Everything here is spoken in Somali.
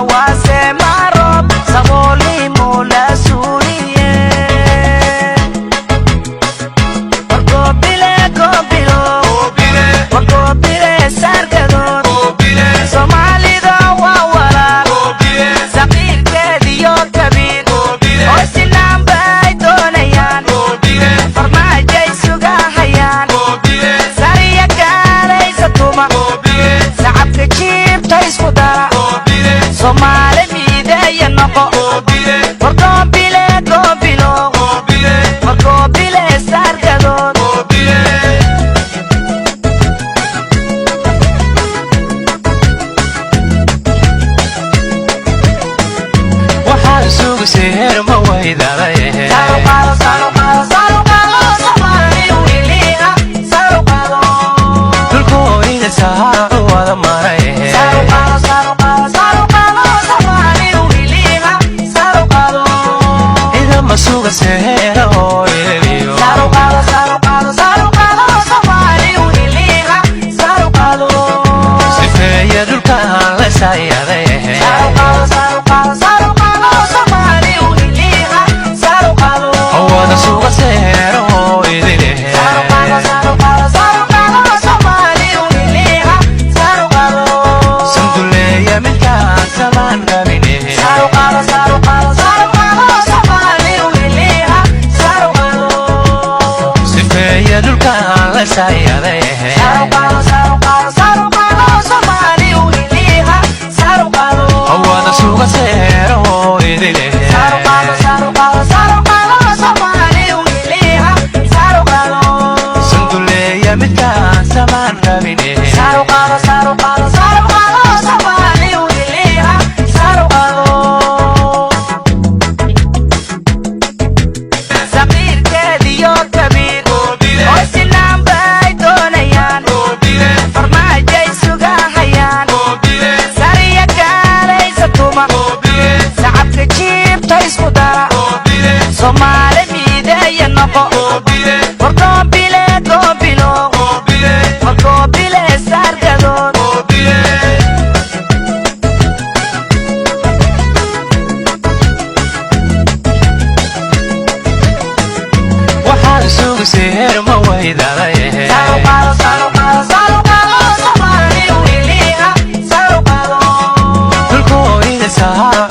Waa roob saboolnimo la suuliye. War goobile, goobilo, war goobile saargadood. Soomaalida waa walaal, saqiirkeediyo kabiir oo sinaan bay doonayaan, farmaajay sugahayaan, sariya gaalaysa tuma, sacabka jiibta isku dara, Soomaali miideeya noqo. War goobile, goobilo, war goobile saargadood. Waxaad sugisay heer ma weydaday. Saruqaado, saruqaado, saruqaado, Soomaali wiliha saruqaado. Dhulkooyda sahaacu wada maray. Saruqaado, saruqaado, saruqaado, Soomaali wiliha saruqaado. Ciidama sugase heera oo idiliyo. Saruqaado, saruqaado, saruqaado, Soomaali wiliha saruqaado. Sifeeya dhulkaan la sayaday. Saruqaado, saruqaado, saruqaado, Soomaali wiliha saruqaado. Wada sugase heera oo idile. Saruqaado, saruqaado, saruqaado, Soomaali wiliha saruqaado. Sanduleeya midkaan samaan rabine. Saruqaado, saruqaado, saruqaado, Soomaali wiliha saruqaado. Sifeeya dhulkaan la sayaday. Saruqaado, saruqaado, saruqaado, Soomaali wiliha saruqaado. Wada sugase heera oo idile. Saruqaado, saruqaado, saruqaado, Soomaali wiliha saruqaado. Sanduleeya midkaan samaan rabine. Saruqaado, saruqaado, saruqaado, Soomaali wiliha saruqaado. Saqiirkeediyo kabiir oo sinaan bay doonayaan, farmaajay sugahayaan, sariya gaalaysa tuma, sacabka jiibta isku dara, Soomaali miideeya noqo. War goobile, goobilo, war goobile saargadood. Waxaad sugisay heer ma weydaday. Saruqaado, saruqaado, saruqaado, Soomaali wiliha saruqaado. Dhulkooyda sahaacu